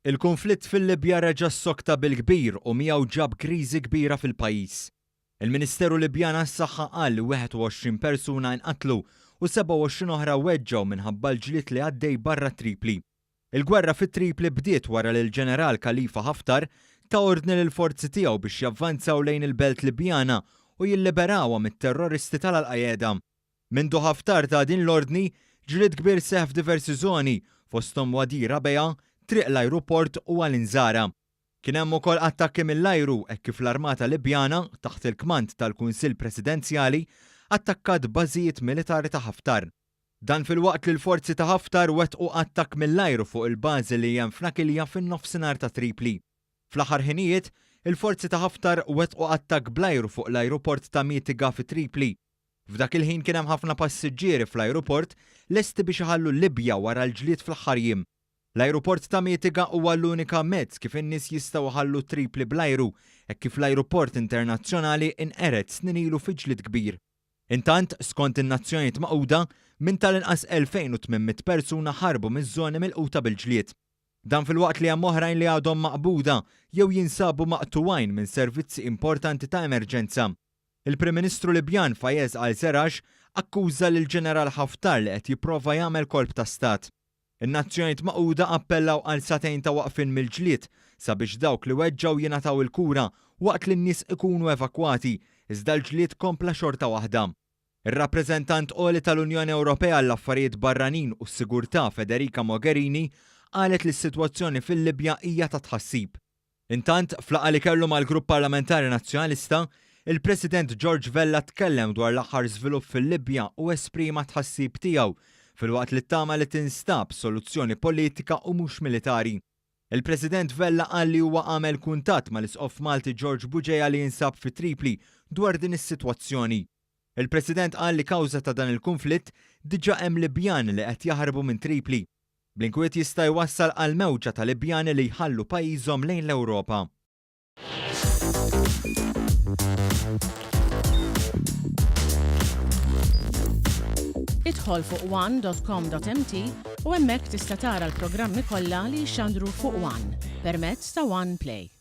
Il-kunflitt fil-Libja reġa' ssokta bil-kbir u miegħu ġab kriżi kbira fil-pajjiż. Il-Ministeru Libjan għas-Saħħa qal li 21 persuna inqatlu u 27 oħra weġġgħu minħabba l-ġlied li għaddej barra Tripli. Il-gwerra fi Tripli bdiet wara li l-Ġeneral Khalifa Haftar ta ordni lill-forzi tiegħu biex javvanzaw lejn il-belt Libjana u jilliberawha mit-terroristi tal-Al-Qaeda. Mindu Haftar ta din l-ordni, ġlied kbir seħħ f'diversi żoni, fosthom Wadi Rabea, Triq l-Ajruport u Al Inzara. Kien hemm ukoll attakki mill-ajru hekk kif l-armata Libjana, taħt il-kmand tal-Kunsill Presidenzjali, attakkat bażijiet militari ta' Haftar. Dan filwaqt li l-forzi ta' Haftar wettqu attakk mill-ajru fuq il-bażi li hemm f'Nakilja fin-nofsinhar ta' Tripli. Fl-aħħar ħinijiet, il-forzi ta' Haftar wettqu attakk bl-ajru fuq l-ajruport ta' Mitiga fi Tripli. F'dak il-ħin kien hemm ħafna passiġġieri fl-ajruport lesti biex iħallu l-Libja wara l-ġlied fl-aħħar jiem. L-ajruport ta' Mitiga huwa l-unika mezz kif in-nies jistgħu iħallu Tripli bl-ajru hekk kif l-ajruport internazzjonali inqered snin ilu fi ġlied kbir. Intant, skont in-Nazzjonijiet Magħquda, minn tal-inqas 2,800 persuna ħarbu miż-żoni milquta bil-ġlied. Dan filwaqt li hemm oħrajn li għadhom maqbuda jew jinsabu maqtugħin minn servizzi importanti ta' emerġenza. Il-Prim Ministru Libjan Fayez al-Serraj akkuża lill-Ġeneral Haftar li qed jipprova jagħmel kolp ta' stat. In-Nazzjonijiet Magħquda appellaw għal sagħtejn ta' waqfien mill-ġlied sabiex dawk li weġġgħu jingħataw il-kura waqt li n-nies ikunu evakwati, iżda l-ġlied kompla xorta waħda. Ir-Rappreżentant Għoli tal-Unjoni Ewropea għall-Affarijiet Barranin u s-Sigurtà Federica Mogherini qalet li s-sitwazzjoni fil-Libja hija ta' tħassib. Intant, f'laqgħa li kellu mal-Grupp Parlamentari Nazzjonalista, il-President George Vella tkellem dwar l-aħħar żvilupp fil-Libja u esprima t-tħassib tiegħu, filwaqt li ttama li tinstab soluzzjoni politika u mhux militari. Il-President Vella qal li huwa għamel kuntatt mal-Isqof Malti George Bugeja li jinsab fi Tripli dwar din is-sitwazzjoni. Il-President qal li kawża ta' dan il-kunflitt diġà hemm Libjani li qed jaħarbu minn Tripli. Bl-inkwiet jista' jwassal għal mewġa ta' Libjani li jħallu pajjiżhom lejn l-Ewropa. Idħol fuq one.com.mt u hemmhekk tista' tara l-programmi kollha li jixxandru fuq One permezz ta' One Play.